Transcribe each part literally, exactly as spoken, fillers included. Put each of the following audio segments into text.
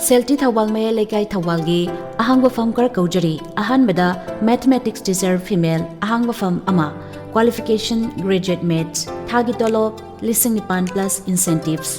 ꯁꯦꯜꯇꯤ ꯊꯧꯕꯥꯜ ꯃꯌꯥꯏ ꯂꯩꯀꯥꯏ ꯊꯧꯕꯥꯜꯒꯤ ꯑꯍꯥꯡꯕ ꯐꯝ ꯈꯔ ꯀꯧꯖꯔꯤ꯫ ꯑꯍꯥꯟꯕꯗ Mathematics teacher female, ꯑꯍꯥꯡꯕ ꯐꯝ ꯑꯃ, qualification graduate maths, ꯊꯥꯒꯤ ꯇꯣꯂꯣꯞ ꯂꯤꯁꯤꯡ ꯅꯤꯄꯥꯟ plus incentives꯫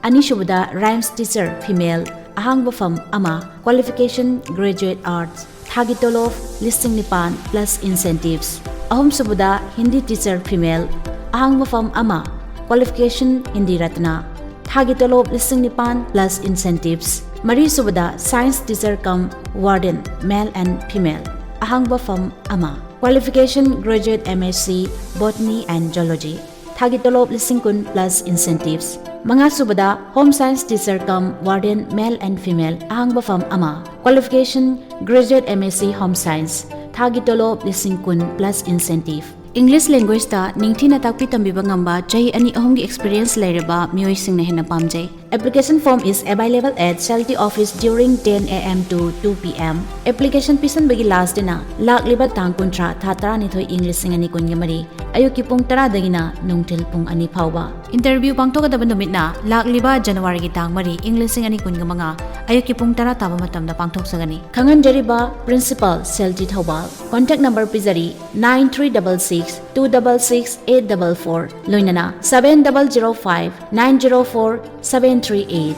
ꯑꯅꯤꯁꯨꯕꯗ Rhymes teacher female, ꯑꯍꯥꯡꯕ ꯐꯝ ꯑꯃ, qualification graduate arts, ꯊꯥꯒꯤ ꯇꯣꯂꯣꯞ ꯂꯤꯁꯤꯡ ꯅꯤꯄꯥꯟ plus incentives꯫ ꯑꯍꯨꯝꯁꯨꯕꯗ Hindi teacher female, ꯑꯍꯥꯡꯕ ꯐꯝ ꯑꯃ, qualification Hindi Ratna, ꯊꯥꯒꯤ ꯇꯣꯂꯣꯞ ꯂꯤꯁꯤꯡ ꯅꯤꯄꯥꯟ plus incentives꯫ ꯃꯔꯤꯁꯨꯕꯗ Science teacher cum warden, male and female, ꯑꯍꯥꯡꯕ ꯐꯝ ꯑꯃ, qualification graduate M S C Botany and Zoology, ꯊꯥꯒꯤ ꯇꯣꯂꯣꯞ ꯂꯤꯁꯤꯡ ꯀꯨꯟ plus incentives꯫ ꯃꯉꯥꯁꯨꯕꯗ Home Science teacher cum warden, male and female, ꯑꯍꯥꯡꯕ ꯐꯝ ꯑꯃ, qualification graduate M S C Home Science, ꯊꯥꯒꯤ ꯇꯣꯂꯣꯞ ꯂꯤꯁꯤꯡ ꯀꯨꯟ plus incentive꯫ English languageꯇ ꯅꯤꯡꯊꯤꯅ ꯇꯥꯛꯄꯤ ꯇꯝꯕꯤꯕ ꯉꯝꯕ ꯆꯍꯤ ꯑꯅꯤ ꯑꯍꯨꯝꯒꯤ experience ꯂꯩꯔꯕ ꯃꯤꯑꯣꯏꯁꯤꯡꯅ ꯍꯦꯟꯅ ꯄꯥꯝꯖꯩ꯫ Application form is available at Shelty office during ten A M to two P M꯫ Application ꯄꯤꯁꯟꯕꯒꯤ last date ꯂꯥꯛꯂꯤꯕ ꯇꯥꯡ ꯀꯨꯟꯊ꯭ꯔꯥ, ꯊꯥ ꯇꯔꯥꯅꯤꯊꯣꯏ, ꯏꯪ ꯂꯤꯁꯤꯡ ꯑꯅꯤ ꯀꯨꯟꯒ ꯃꯔꯤ, ꯑꯌꯨꯛꯀꯤ ꯄꯨꯡ ꯇꯔꯥꯗꯒꯤꯅ ꯅꯨꯡꯊꯤꯜ ꯄꯨꯡ ꯑꯅꯤ ꯐꯥꯎꯕ꯫ Interview ꯄꯥꯡꯊꯣꯛꯀꯗꯕ ꯅꯨꯃꯤꯠꯅ ꯂꯥꯛꯂꯤꯕ Januaryꯒꯤ ꯇꯥꯡ ꯃꯔꯤ, ꯏꯪ ꯂꯤꯁꯤꯡ ꯑꯅꯤ ꯀꯨꯟꯒ ꯃꯉꯥ, ꯑꯌꯨꯛꯀꯤ ꯄꯨꯡ ꯇꯔꯥ ꯇꯥꯕ ꯃꯇꯝꯗ ꯄꯥꯡꯊꯣꯛꯆꯒꯅꯤ꯫ ꯈꯪꯍꯟꯖꯔꯤꯕ Principal, Shelty Thoubal. Contact number ꯄꯤꯖꯔꯤ, nine three double six two double six eight double four, ꯂꯣꯏꯅꯅ seven double zero five nine zero four seven three eight꯫